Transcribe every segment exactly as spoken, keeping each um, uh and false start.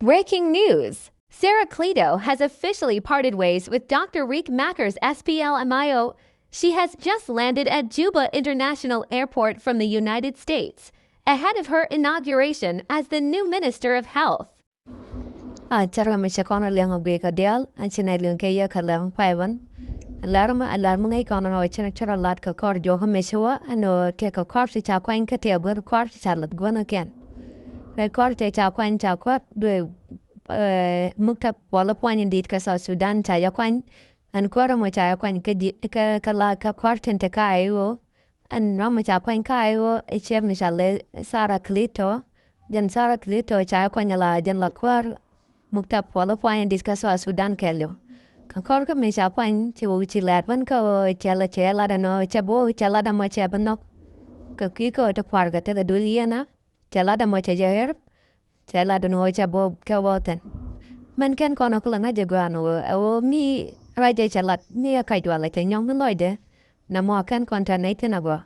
Breaking news! Sarah Cleto has officially parted ways with Doctor Rick Macker's S P L M I O. She has just landed at Juba International Airport from the United States, ahead of her inauguration as the new Minister of Health. A cärkɛ mi cɛ kɔn a liɛŋ a guic kɛ diaal, a ci nɛ liɛŋ kɛ yɛ kɛ lɛŋ pay bän. A lar mi, a lar mi ŋäc kɔn a ɣöö cin a cä rɔ lat kɛ kɔr juɔkä mi ci wä, ɛn ɣöö tëë kɛ kɔr ti ca kuany kä tëë bär kɔr ti ca lat guänh kɛn. Kɛ kɔr tëë ca kuany ca kuat duee, eh, muktab wala puɔ̱ny in di̱i̱t kɛ South Sudan ca yɛ kuany. Ɛn kuäär ɛmɔ ca yɛ kuany kä ji̱, kä, kä la, kä kɔr tin te ka I O. Ɛn ram mi ca kuany ka I O, ɛ ciɛp mi ca lɛ Sarah Cleto. Jɛn Sarah Cleto ca yɛ kuany la, jɛn la kuäär muktab wala puɔ̱ny in di̱i̱t kä South Sudan kɛɛliw. Kä kɔr kä mi ca kuany ci wä ci lɛt bän kä ɣöö cɛ la, cɛ lat ɛn ɣöö cɛ bä, cɛ lat ɛmɔ cɛ bä nhɔk. Kä kui̱ kä ɣöö ti kua̱r kɛ tekɛ dul yiënä, cɛ lat ɛmɔ cɛ jɛ ɣer. Cɛ lat ɛn ɣöö cɛ bä kɛ wä thi̱n. Mɛn kɛn kɔn ɛ kulɛ ŋa̱c ɛ gɔaa ɛn ɣöö, ɛ ɣöö mi ruacɛ cɛ lat, mi ɛ kac walɛ cɛ nyɔk mi lɔcdɛ. Nɛmɔ kɛn kɔn tɛn nɛy thi̱n agɔaa.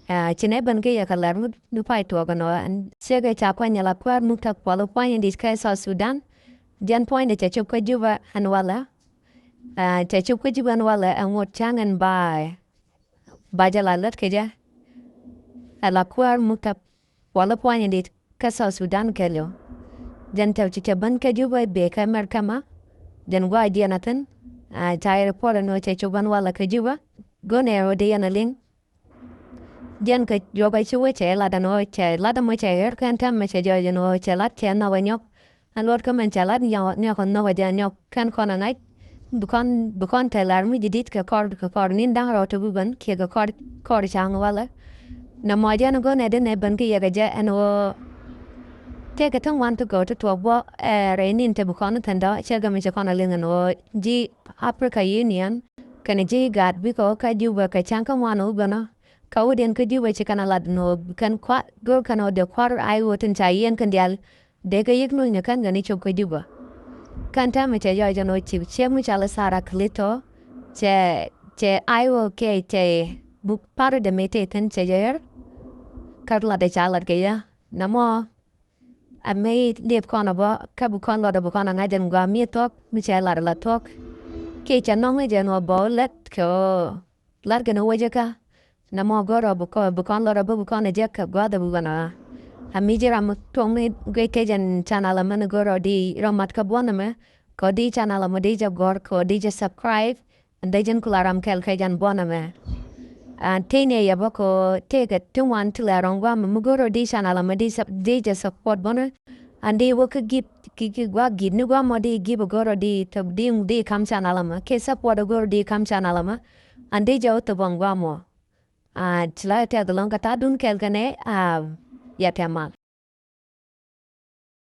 Ɛ, ci nɛy ben kä yɛ kɛ lɛr mi, mi pay tuɔɔk ɛn ɣöö ɛn ciekɛ ca kuany ɛ la kuäär muktab wala puɔ̱ny in di̱i̱t kä South Sudan. Jɛn puɔ̱nydɛ cɛ cop kä Juba ɛn walɛ. Ɛ, cɛ cop kä Juba ɛn walɛ, ɛ ŋot cäŋ ɛn ba, ba jɛ la lät kɛ jɛ. Ɛ la kuäär muktab wala puɔ̱ny in di̱i̱t kä South Sudan kɛɛliw. Jɛn tɛw ci cɛ ben kä Juba bee kä America ma. Jɛn gua̱a̱c diɛn a thi̱n. A, ca yɛ report ɛn ɣöö cɛ cop ɛn walɛ kä Juba. Go̱n ɛ ɣöö dee yɛn a liŋ. Jɛn kɛ juɔk a ci wee cɛ lat ɛn ɣöö cɛ lat ɛmɔ cɛ ɣer kɛn tɛm mɛ cɛ jɔɔc ɛn ɣöö cɛ lat cɛ nhɔk ɛ nyɔk. Ɛn luɔt kä mɛn cɛ lat nyɔk, nyɔk, nyɔk ɛ jɛ nyɔk kɛn kɔn ɛ ŋa̱c. Bi kɔn, bi kɔn tɛ lar mi ji̱ di̱t kɛ kɔr, kɛ kɔr ni̱n da̱ŋ rɛw ti bi ben kiɛ kɛ kɔr, kɔr ca̱ŋ walɛ. Nɛmɔ jɛn go̱n ɛ dee nɛ ben kä yɛ kɛ jɛ ɛn ɣöö tëëkɛ ti ŋuan ti gɔw ti tuɔɔk bä, ɛ, rɛy ni̱n ti bi kɔn thi̱n dɔ̱, cɛ gɛ mi ci kɔn a liŋ ɛn ɣöö ji̱ Africa Union kɛnɛ ji̱ IGAD bikɛ wä kä Juba kɛ ca̱ŋ kä ŋuan wä gɔnɔ. Kä wä diɛn kä Juba ci kɛn a lat ɛn ɣöö kɛn kua̱r, go̱r kɛn ɣöö dee kua̱r I O tin ca yiɛn kɛn diaal. Dee kɛ yik luny ni kɛn kɛ ni cop kä Juba. Kɛn täämɛ cɛ jɔɔc ɛn ɣöö ci ciek mi cɔal i̱ Sarah Cleto cɛ, cɛ I O kɛ cɛ buk party dɛ mi tëë thi̱n cɛ jɛ ɣer. Kä latdɛ ca lat kɛ yɛ. Nɛmɔ a mi liep kɔn ɛ bä, kä bi kɔn luɔt ɛ bi kɔn ɛ ŋa̱c ɛn gɔaa mi thuɔ̱k, mi cɛ lat ɛ la thuɔ̱k. Kiɛ cɛ nɔŋ ni jɛ ɛn ɣöö bä wä lät kɛ ɣöö lat kɛn wecä kä. Nɛmɔ go̱rɔ bi kɔn, bi kɔn lɔrɔ bi, bi kɔn jek kɛ gua̱dhɛ bi wänä. A mi ji̱ ram tuɔm ni guic kɛ jɛn channel ɛmɛ ni go̱rɔ di rɔ mat kä buɔ̱n ɛmɛ. Kɛ di channel ɛmɛ di jɛ gɔ̱r, kɛ di jɛ subscribe. Ɛn dee jɛn kula ram kɛl kɛ jɛn buɔ̱n ɛmɛ. A tëë ni yɛ bä kɛ tëëkɛ ti ŋuan ti lɛ rɔ̱ŋ gua̱a̱mɛ mi go̱rɔ di channel ɛmɛ di sub-, di jɛ support buɔ̱n ɛ. An di wä kä gip, ki, ki gua̱a̱k git ni gua̱a̱mɔ di gip go̱rɔ di, di, di kam channel ɛmɛ. Kɛ support go̱rɔ di kam channel ɛmɛ. An di jɛ wä thop ɛn gua̱a̱mɔ. A, ci la tɛth ɛlɔ̱ŋ kɛ ta̱a̱dun kɛl kɛnɛ, a, ya tɛmal.